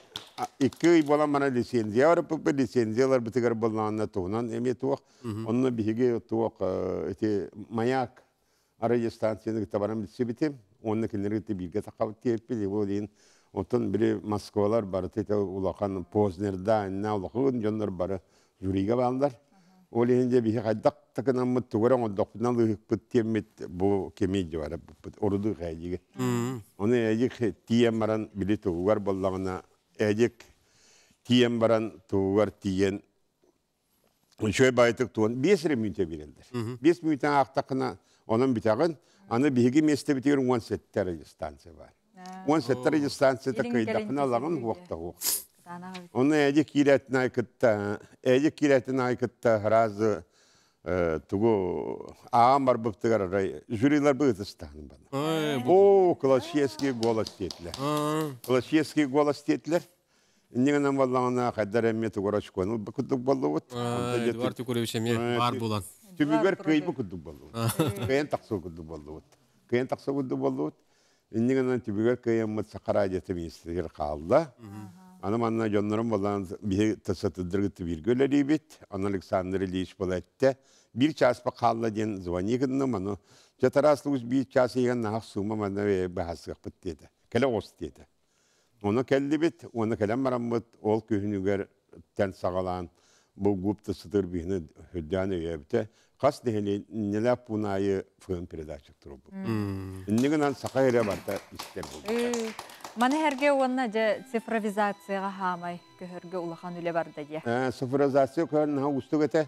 икки ый болан мана лицензия барып, лицензиялар битигер боллаанна туһунан эме туох. Онно биһиги туох эти маяк радиостанцияны табарам билсибитим. Онны кинерги бирге тақабыт тиеппи, ол дейин. Онтон бири Москвалар бары тете улахан Познерда, инна улахан дьоннор бары жюриге балдар. Ол ихинде биһи хайдак такынаммыт тугара ондокпунан лыһыкпыт тиэммит бу кеми жыбара оруду хайдиге. Оны эжик тием баран били тугар боллагына эжик тием баран тугар тиен Шөй байтык туон 5 минута берилдер. 5 минуттан ақтақына onun bitagın аны биһиги месте битигер 17 станция бар. 17 станция кыйдакына лагын хуакта хуак. Оны эжи кирәтин айкытта, эжи кирәтин айкытта разы тугу аам бар быптыгар рай жюрилар бытыстан бана. О, классический голос тетлер. Классический голос тетлер. Иннигенен баллаңына кайдар эмме тугара чкону букудук боллубут. Эдуард Юкуревич эме бар булан. Түбүгөр кыйбы кудук боллубут. Кыйын таксу кудук боллубут. Кыйын таксу кудук боллубут. Иннигенен түбүгөр кыйын сакара жети министрлер калды. Аны манна жоннорум болан бихи тасатыдыргыты бир гөлөрибит. Аны Александр Ильич болатты. Бир час па калды ден звони кынны маны. Жатараслыгыз бир час еген нахак сума манна бахасык бит деди. Келе ос деди. Оны келди бит, оны келем бараммыт, ол күхүнүгер тен сагалаан бу гупта сытыр бихини хүддән өйөбүтэ. Кас дехени неле пунайы фын передача турбу. Иннигенан сака эре барта истер бу. Маны herге онна же цифровизацияга хамай көһөргө улахан үле бар да дия. Цифровизация көрн ха устугете.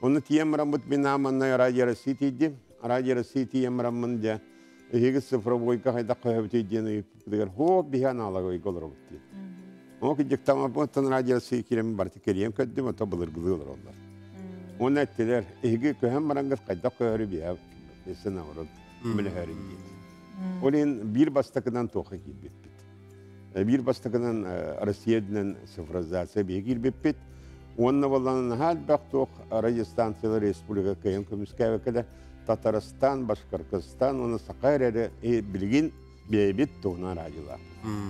Оны тием бараммыт бинаманна Радио России тиди. Радио России тием бараммын де. Эһиги цифровойка хайда көһөбүтэ диэн дигер хо биһан алагой голор бутти. О ки жектама боттан Радио России кирем барты керем көддүм ото былыргылы олар. Оны әттелер эһиги көһөм барангыр кайда көһөрү биһа бесен аврот мөлөһөрү диет. Олин бир бастакынан тоха кирбеппит. Бир бастакынан Россиядынан цифровизация бии кирбеппит. Онна болланын хал бак радиостанциялар республика кыйын көмүскәбекелер Татарстан, Башкортостан, оны сақайрары билгин бейбит туğuna радиолар.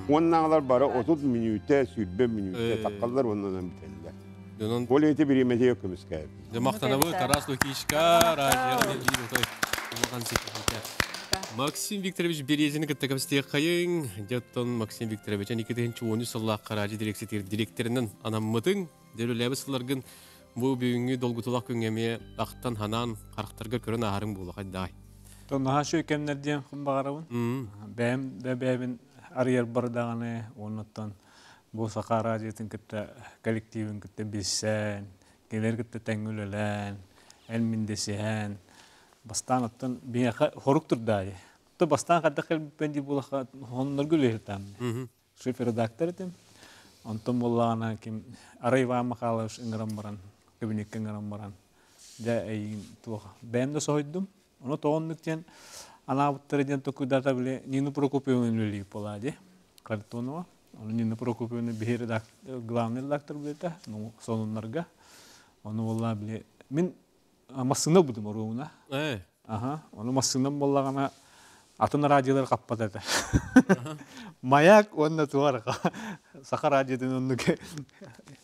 Оннағылар бары 30 минуте, сүрбе минуте таққалар оннан бітелдер. Ол еті бір емете көміскәб. Мақтанабы Тарас Лукичка, радиоға бир отой улахан секретарь. Максим Викторович Березини кытта кэпсэтиэххэйиҥ. Дьэ, оттон Максим Викторович, эн 2013 сыллаах Хараадьы дирекциятыгар директорынан анаммытыҥ. Дьэ, үлэлээбит сылларгын бу бүгүҥҥү долгутуулаах күҥҥэ эмиэ ахтан, ханаан, харахтаргар көрөн ааһарыҥ буолуо хайдаҕай? Наһаа үчүгэй кэмнэр диэн баҕарабын. Бэйэм да бэйэбин арыйарбар даҕаны, оннуттан бу Саха радиотын кытта коллективин кытта билсэн, кинилэр кытта тэҥҥэ үлэлээн, эн мин дэсиһэн, бастаан оттон биһиэхэ хорук турдаайы. То бастаан хайдах кэлбиппин дии буолахха хоннорго үлэһитам. Шеф-редактор этим. Онтон буоллаҕына ким Арай Иван Михайлович ыҥыран баран, кабинекка ыҥыран баран, дьэ эйигин туох бэйэм да соһуйдум. Ону тоҕоннук диэн анаабыттара диэн токуйдаата били Нина Прокопьевна үлэлиир буолаа дии. Картонова. Ону Нина Прокопьевна биһи главный редактор билэтэ, ну, сонуннарга. Ону буоллаа били мин массыына ылбытым оруобуна. Аха, ону массыынам буоллаҕына атын радиолар хаппат этэ. Маяк уонна туох Саха радиотын оннук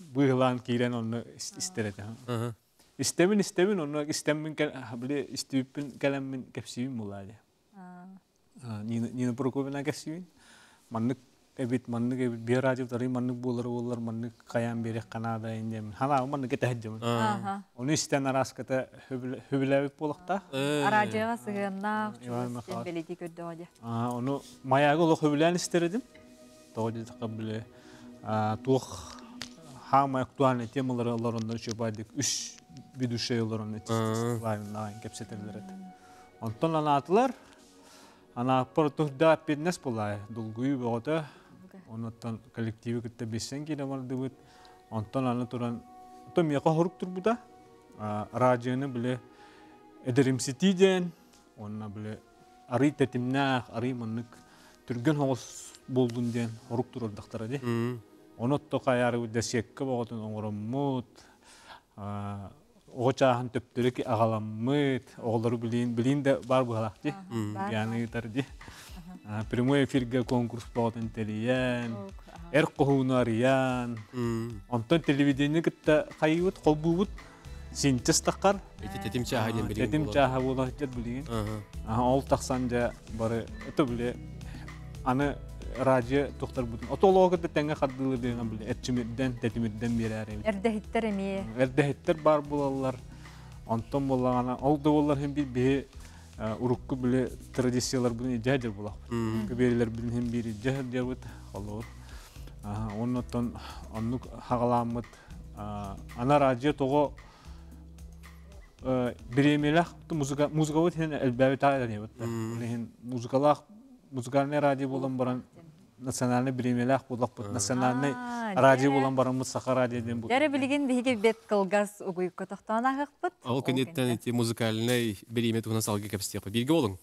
быыһылаан киирэн онно истэр этэ. Истэбин истэбин онно истэммин били истибиппин кэлэммин кэпсиибин булаа дии. Нина Прокопьевна кэпсиибин. Маннык эбит, маннык эбит, биир радио тарый маннык буолар буолар, маннык хайаан биэриэх ханаада диэмин. Ханаабы маннык этэһэддьэмин. Ону истэн арааската хөбүлээбит буолахтаах. Араадьыйаҕа сыһыаннаах, чугас бэлиэтии көрдөҕө дии. Ону маягы олох хөбүлээн истэр этим. Тоҕо диэтэххэ били туох хаамай актуальный темалары олороннор үчүгэй үс ведущий олорон кэпсэтэллэр этэ. Онтон анаатылар, анааппар турда эппиэтинэс буолаа, долгуйуу бөҕөтө. Онуттан коллективи кытта билсэн киирэ бардыбыт. Онтон аны туран, то миэхэ хорук турбута. Радионы били эдэримситии диэн, уонна били арый тэтимнээх, арый маннык түргэн соҕус буоллун диэн хорук турардахтара дии. Ону отто хайаары дэсиэккэ бөҕөтүн оҥороммут, оҕо чааһын төптөрү аҕаламмыт, оҕолору билиин, билиин да бар быһалаах дии, яны ыытар дии. Прямой эфиргэ конкурс бөҕөтүн тэрийэн, эр хоһууну арыйан, онтон телевидение кытта хайыыбыт, холбуубут, синтез таххар. Ити тэтим чааһа диэн билигин. Тэтим чааһа буола сылдьар билигин. Ол тахсан дьэ бары это били аны радио тухтарбытын ото олоҕу кытта тэҥҥэ хардыылыр диэн били эрчимирдэн тэтимирдэн биэрээр эбит. Эрдэһиттэр эмиэ. Эрдэһиттэр баар буолаллар. Онтон буоллаҕына ол да буоллар иһин биһи урукку били традицияларбытын илдьэ сылдьар буолахпыт. Көбиэрилэрбитин иһин биир илдьэ сылдьабыт. Холобур. Оннуттан оннук хаҕалааммыт ана радио тоҕо бириэмийэлээх музыка музыкабыт иһин элбээбит аайданыбыт иһин музыкалаах музыкальный радио буолан баран национальный бириэмийэлээх буоллахпыт национальный радио буолан бараммыт саха радио диэн Дьэ билигин биһиги бет кылгас угуйукка тохтоон ааһыахпыт. Ол кэнниттэн ити музыкальный бириэмийэ туһунан салгыы кэпсэтиэхпит. Бииргэ буолуҥ.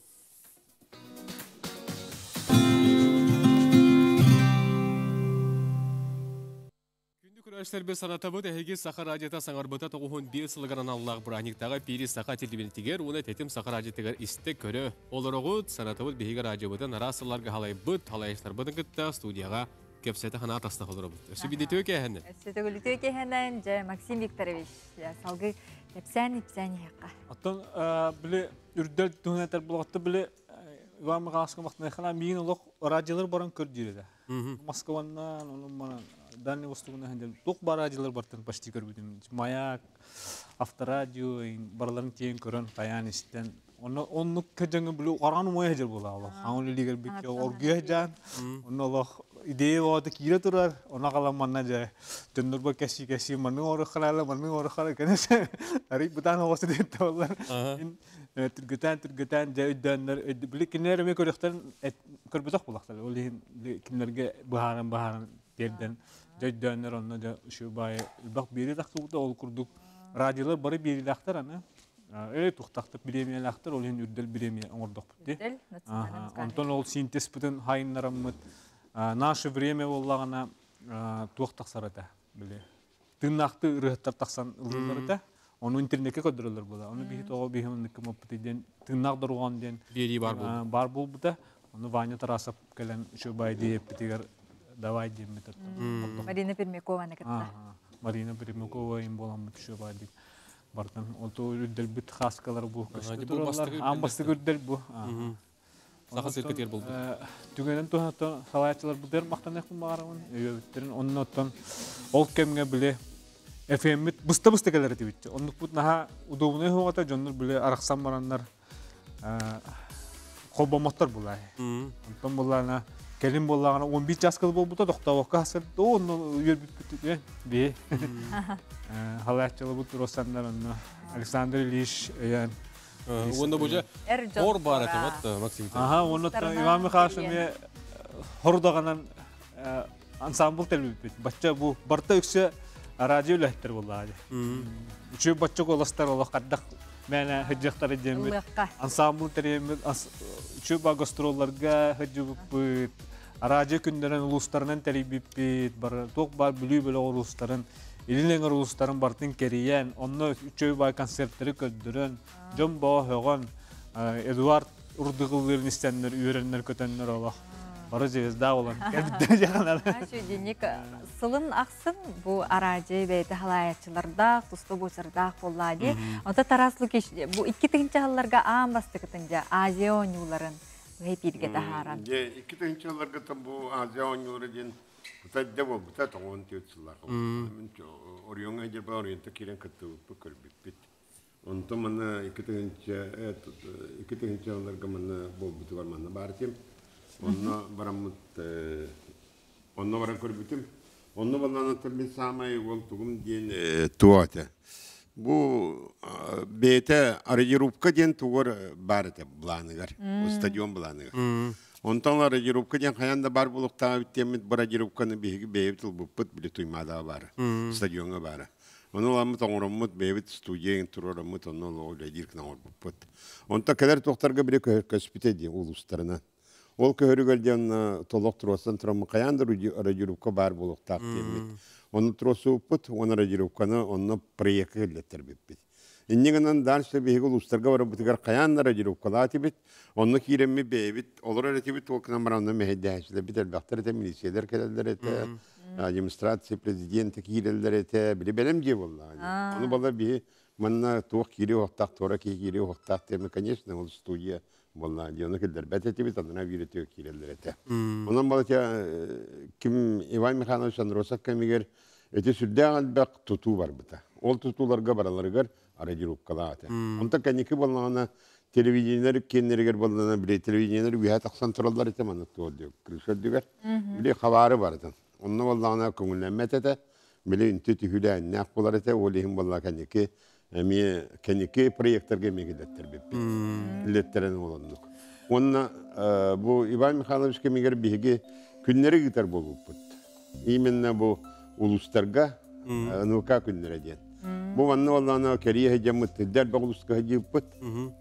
Күндү көрөөччүлэрбит санатабыт, эһиги Саха радиота саҥарбыта 95 сылыгар аналлаах бырааһынньыктааҕы пири Саха телевидениетигэр уонна Тэтим Саха радиотыгар истэ-көрө олороҕут. Санатабыт, биһиги радиобытын араас сылларга халайбыт, халайачтарбытын кытта студияҕа кэпсэтэ санаа таста олоробут. Өссө бидитүө кээһэнэн. Өссө төгүлүтүө кээһэнэн, дьэ, Максим Викторович, салгыы кэпсээн-ипсээн иһиэххэ. Оттон били үрдэл туһунан этэр буолуохта били Иван Михайлович махтаныаххына миин олох радиолар баран көрдүүр этэ. Москваннан, онон манан Дальний Востогунан сылдьан туох баар радиолар бартан почти көрбүтүм. Маяк, авторадио барыларын тиийэн көрөн, хайаан истэн. Онно оннук кэдьэҥи били хараан умайа сылдьар буолаа олох. Хаҥыл илиигэр бикки оргуйа сылдьан, онно олох идея оҕото киирэ турар, ону аҕалан манна дьэ дьоннорбор кэсии-кэсии маннык оҥоруоххараала, маннык оҥоруоххара кэнэс арый бытаан оҕосу диэн буоллар. Түргэтэн түргэтэн дьэ өйдөөннөр били кинилэр эмиэ көрүөхтэрин көрбөтөх буолахтар. Ол иһин кинилэргэ быһааран быһааран тиэрдэн дьэ өйдөөннөр онно дьэ үчүгэй баайы элбэх биэрии тахсыбыта ол курдук радиолар бары биэриилээхтэр аны э тухтахтар бириэмийэлээхтэр ол иһин үрдэл бириэмийэ оҥордохпут дии. Онтон ол синтезпытын хайыннараммыт наше время буоллаҕына туох тахсар этэ били тыыннаахтыы ырыаһыттар тахсан ыллыыллар этэ. Ону интернеккэ көрдөрөллөр буола. Ону биһи тоҕо биһи оннук гыммыппытый диэн тыыннаах дорҕоон диэн биэрии баар буолбута. Баар буолбута. Ону Ваня Тарасов кэлэн үчүгэй диэппитигэр давай диэммит. Марина Пермякованы кытта. Марина Пермякова им буоламмыт үчүгэй дик. Бартан оту үрдэлбит хаскалар бу көстө тураллар. Аан бастакы үрдэл бу. Саха циркэтигэр буолбут. Түгэнин туһунан салайааччылар бутер мактаныахпын баҕарабын. Өйөбүттерин оннуттан ол кэмҥэ били FM-мит быста-быста кэлэр этибит. Оннукпут наһаа удобунай хуоҕата дьоннор били арахсан бараннар холбоммоттор булай. Онтон буллаана кэлин буоллаҕына 11 час кыл буолбута тохтообокко хасыр онно үөрбүппүт би халааччылыбыт Росаннар онно Александр Ильич өйөн Уонна бу же хор бар этэ вот Максим. Аха, уонна Иван Михайлович эмиэ хордаҕанан ансамбл тэлбиппит. Бачча бу барта үксэ радио үлэһиттэр буоллаҕа. Үчүгэй бачча куоластар олох хардах мээнэ сылдьыахтара диэммит. Ансамбл тэрийэммит үчүгэй ба гастролларга сылдьыбыппыт. Радио күннэрин улуустарынан тэрийбиппит. Бары туох баар Бүлүү бөлөх улуустарын, Илин эҥэр улуустарын бартын кэрийэн, онно үчүгэй бай концерттары көрдөрөн, дьон боо хөҕөн, Эдуард урдугуллыырын истэннэр, үөрэннэр, көтөннөр олох бары звезда болан кэлбиттэр дьаҕанар. Дьинник сылын ахсын бу араадьы бэйэтэ халаайаччылардаах, туспа буочардаах буоллаа дии. Онто Тарас Лукич бу 2 тыһыынча аан бастакытын дьэ Азия оонньууларын эпииргэ таһааран. Дьэ 2 тыһыынчаларга бу Азия оонньуулара диэн бутадда буолбута 94 сыллаах. Мин Орионҥа дьэрбэ Ориентта киирэн кыттыбыппыт көрбүппүт. Онтон манна 2 тыһыынчаларга манна буолбутугар манна баар этим. Онно бараммыт онно баран көрбүтүм. Онно баллаанаттан мин саамай уол тугум диэн туо этэ. Бу бэйэтэ радиорубка диэн тугар баар этэ былааныгар, стадион былааныгар. Онтон радиорубка диэн хайаан да бар буолуохтаах эбит диэммит бу радиорубканы биһиги бэйэбит ылбыппыт били Туймаадаҕа баара, стадиоҥҥа баара. Ону ыламмыт оҥороммут бэйэбит студия туруораммыт онно олоҕу үлэлиир гына оҥорбуппут. Онтон кэлэр туохтарга били көспүтэ дии улуустарынан. Ол көһөрүгэр диэн толох туруорсан тураммыт хайаан да радиорубка баар буолуохтаах диэммит. Ону туруорсубуппут уонна радиорубканы онно проекка киллэттэрбиппит. Инньэ гынан дальше биһиги улуустарга барарбытыгар хайаан да радиорубкалаах этибит. Онно киирэммит бэйэбит олорор этибит, ол гынан баран онно мэһэйдээччилэрбит элбэхтэр этэ, милициялар кэлэллэр этэ, демонстрация президента киирэллэр этэ, били бэлэм дьиэ буоллаҕа. Ону балар биһи манна туох киириэ уохтаах, туора киһи киириэ уохтаах диэмэ, конечно, ол студия буоллаҕа дии, ону киллэрбэт этибит, анараа биир өтүө киирэллэр этэ. Онон балача ким Иван Михайлович Андросов кэмигэр ити сүрдээх элбэх тутуу барбыта. Ол тутууларга бараларыгар радиорубкалаах этэ. Онтон кэнники буоллаҕына телевидениелэр киэннэригэр буоллаҕына били телевидениелэр үөһэ тахсан тураллар этэ манна туох диэ крыша үрдүгэр. Били хабаары барытын. Онно буоллаҕына көҥүллэммэт этэ. Били үнтү түһүүлээннээх буолар этэ. Ол иһин буолла кэнники эмиэ кэнники проекторга эмиэ киллэттэрбиппит. Киллэттэрэн олоннук. Уонна бу Иван Михайлович кэмигэр биһиги күннэри ыытар буолбуппут. Именно бу улуустарга НВК күннэрэ диэн. Бу манна оллаана кэрийэ сылдьаммыт элбэх улууска сылдьыппыт.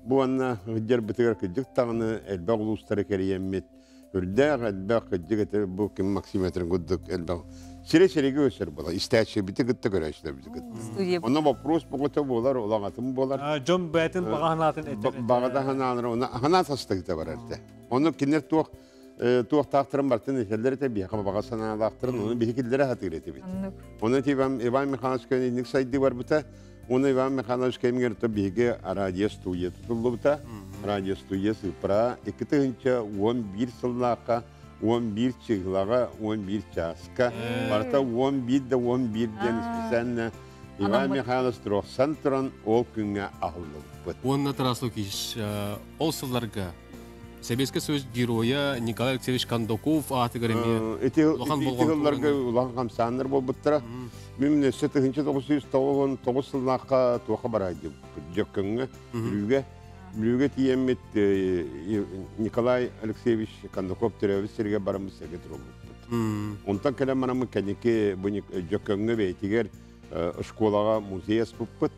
Бу манна сылдьарбытыгар кырдьык даҕаны элбэх улуустары кэрийэммит. Үрдээх элбэх кырдьык этэ бу ким Максим этэрин курдук элбэх сире сиригэ өсөр буолар. Истээччибити кытта көрөөччүлэрбити кытта. Онно вопрос боҕото буолар, улаҕатын буолар. Дьон бэйэтин баҕа санаатын этэр. Баҕата санаалара, оны санаа састыгыта барар этэ. Ону кинилэр туох туохтаахтарын бартын этэллэр этэ, биһиэхэ баҕа санаалаахтарын, ону биһи киллэрэ сатыыр этибит. Оны Иван, Иван Михайлович инник сайды барбыта. Оны Иван Михайлович кэмигэр биһиги радио студия тутуллубута. Радио студия сыппара 2011 сыллаахха 11 чыгылаҕа 11 чааска барыта 11 да 11 диэн специально Иван Михайлович туруохсан туран ол күҥҥэ аһыллыбыппыт. Уонна Тарас Лукич ол сылларга Сэбиэскэй Союз геройа Николай Алексеевич Кондаков аатыгар эмиэ Ити сылларга улахан хамсааннар буолбуттара. Мин өссө 1999 сыллаахха туоха бараайдыбыт Дьөккөҥҥө, Бүлүүгэ. Бүлүүгэ тиийэммит Николай Алексеевич Кондаков төрөөбүт сиригэр бараммыт сэргэ туруллубуппут. Онтон кэлэн бараммыт кэнники бу Дьөккөҥҥө бэйэтигэр школаҕа музей аспыппыт.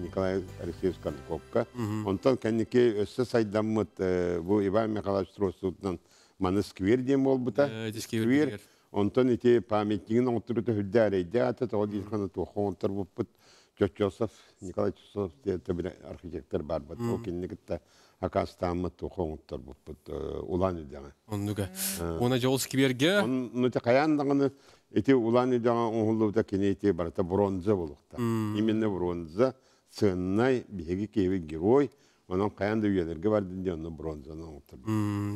Николай Алексеевич Кондаковка. Онтон кэнники өссө сайдаммыт бу Иван Михайлович Тростутунан маны сквер диэн буолбута. Сквер. Онтон ити памятнигын оҥотторута үрдэ эрэйдэ ата тоҕо диир туохха оҥотторбуппут Чоччосов Николай Чоччосов диэн архитектор барбыт. Ол кинини кытта акаастааммыт туохха оҥотторбуппут Улан Үдэҕэ. Оннуга. Уона дьол скверге. Онну хайаан даҕаны ити Улан Үдэҕэ оҥоһуллубута кини ити барыта бронза буолуохтаах. Именно бронза ценнай биһиги киһибит герой. Онон хайаан да үйэлэргэ бардын диэн онно бронзаны оҥотторбут.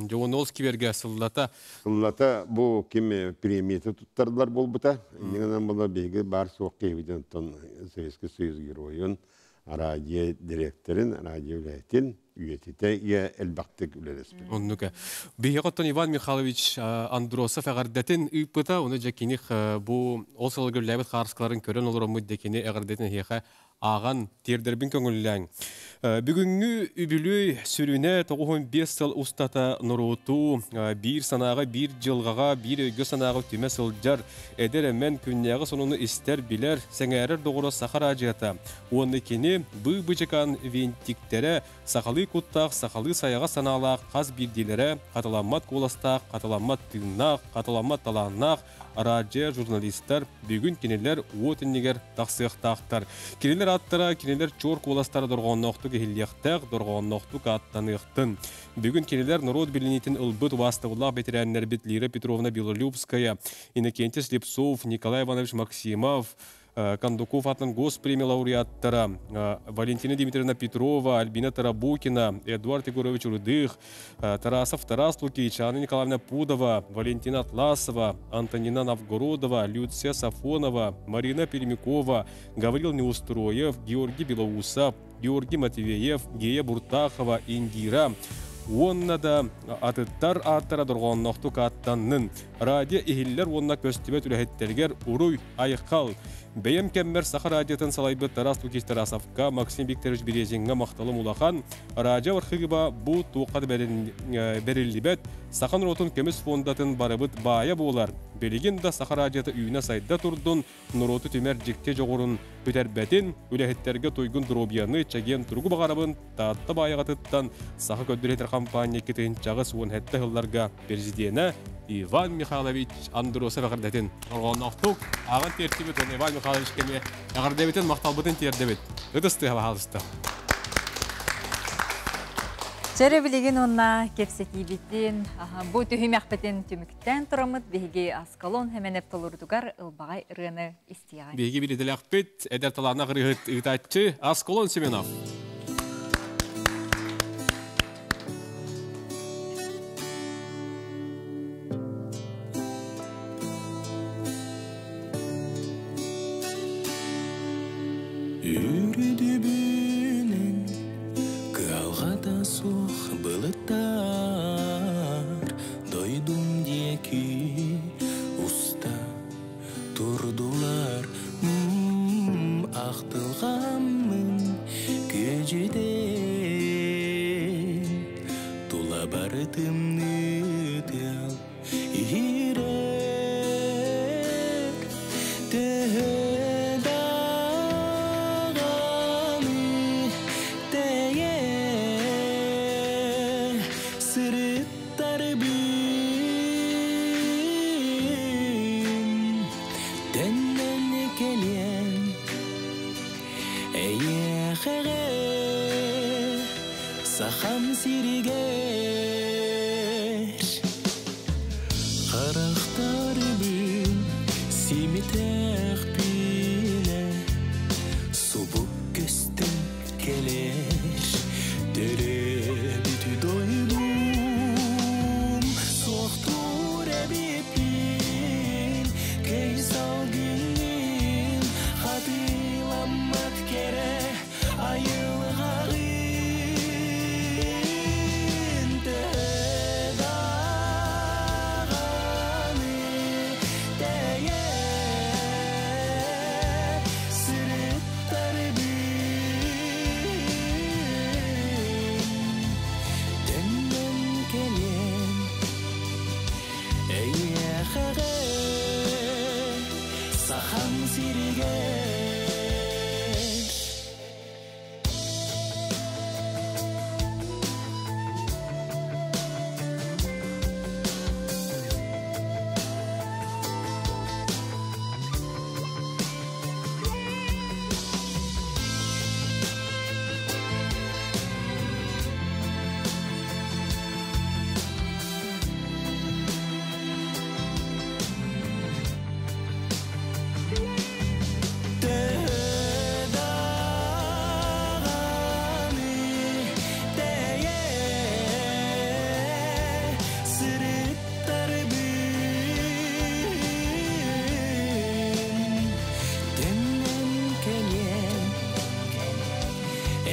Дьэ, ол сквергэ сыллата. Сыллата бу ким премията туттарылар буолбута. Иннигинэн була биһиги баар суох киһибитин оттон Советский Союз геройун, радио директорын, радио үлэһитин үйэтитэ ийэ элбэхтик үлэлэспит. Оннука. Биһиги оттон Иван Михайлович Андросов эҕэрдэтин ыыппыта, оны дьэ кини бу ол сылга үлэлээбит хаарыскаларын көрөн олороммут дэ кини эҕэрдэтин эһиэхэ ааҕан тиэрдэрбин көҥүллээҥ. Бүгүҥҥү үбүлүөй сүрүнэ 95 сыл устата норуоту биир санааҕа, биир дьылҕаҕа, биир өйгө-санааҕа түмэ сылдьар, эдэр эмэн күннээҕи сонуну истэр, билэр, сэҥээрэр доҕоро Саха араадьыйата уонна кини быы-быдьыкаан винтиктэрэ сахалыы куттаах, сахалыы сайаҕас санаалаах хас биирдиилэрэ хатыламмат куоластаах, хатыламмат тыыннаах, хатыламмат талааннаах араадьыйа журналистар бүгүн кинилэр уот иннигэр тахсыахтаахтар. Кинилэр ааттара, кинилэр чуор куоластара дорҕоонноохтук иһиллиэхтээх, дорҕоонноохтук ааттаныахтын. Бүгүн кинилэр норуот билиниитин ылбыт убаастабыллаах бэтэрээннэрбит Лира Петровна Белолюбская, Иннокентий Слепцов, Николай Иванович Максимов, Кондуков атынан госпремия лауреаттара Валентина Дмитриевна Петрова, Альбина Тарабукина, Эдуард Егорович Рудых, Тарасов Тарас Лукич, Анна Николаевна Пудова, Валентина Атласова, Антонина Новгородова, Люция Сафонова, Марина Пермякова, Гаврил Неустроев, Георгий Белоусов, Георгий Матвеев, Гея Буртахова, Индира, уонна да атыттар ааттара дорҕоонноохтук ааттаннын. Радио иһиллэр уонна көстүбэт үлэһиттэригэр уруй, айхал! Бэйэм кэммэр Саха радиотын салайбыт Тарас Лукич Тарасовка, Максим Викторович Березиҥҥа махталым улахан. Радио архыыба бу туохха да бэриллибэт саха норуотун көмүс фондатын барыбыт баайа буолар. Билигин да Саха радиота үүнэ-сайда турдун, норуоту түмэр дьикти дьоҕурун бүтэрбэтин, үлэһиттэргэ туйгун доруобуйаны, чэгиэн туругу баҕарабын. Таатта баайаҕатыттан Саха көрдөрөр компания 2087 сылларга президенэ Иван Михайлович Андросов эҕэрдэтин дорҕоонноохтук ааҕан тиэртибит уонна Иван Михайлович кэмиэ эҕэрдэбитин махталбытын тиэрдэбит. Ытыс тыаһа баһаалыста. Чэрэ билигин уонна кэпсэтиибитин, бу түһүмэхпитин түмүктээн тураммыт биһиги Аскалон Хэмэнэп толорутугар ылбаҕай ырыаны истиэҕиҥ. Биһиги биридэлэхпит эдэр талааннаах ырыаһыт ыытааччы Аскалон Семенов. Үрдүбүнэн кыһалҕата суох былыттар дойдум диэки уста турдулар ахтылҕаммын күөдьүтэн тула бары тымныы тыал иһирэр төһө даҕаны тэйэ сырыттарбын төннөн кэлиэм эйиэхэҕэ сахам сиригэр харахтарбын симитэхпинэ субу көстөн кэлэр төрөөбүт дойдум суохтуур эбиппин кэй салгынын хатыламмат кэрэ айылҕаҕын.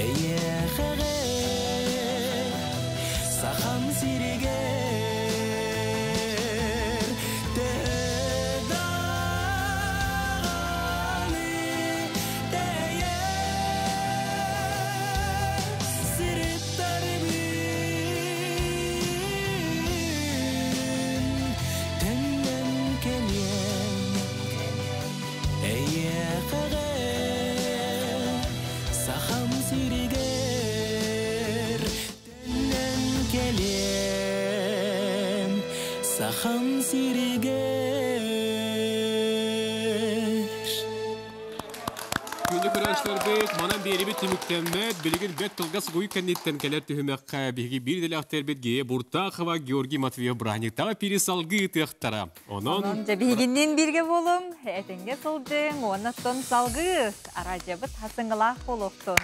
Эйэхэҕэ сахам сиригэр Төһө тэйэ сырыттарбын Төннөн кэлиэм Эйэхэҕэ сахам сиригэр Төннөн кэлиэм сахам сиригэр. Күндү көрөөччүлэрбит, манан биэрибит түмүктэммэт, билигин бэт тылга сугуй кэнниттэн кэлэр түһүмэххэ биһиги биир идэлээхтэрбит Гея Буртахова, Георгий Матвеев бырааһынньыктааҕы пири салгыы ыытыахтара. Онон Онон дьэ биһигинниин бииргэ буолуҥ, этэҥҥэ сылдьыҥ, уонна оттон салгыы араадьыйабыт хасыҥылаах буолуохтун.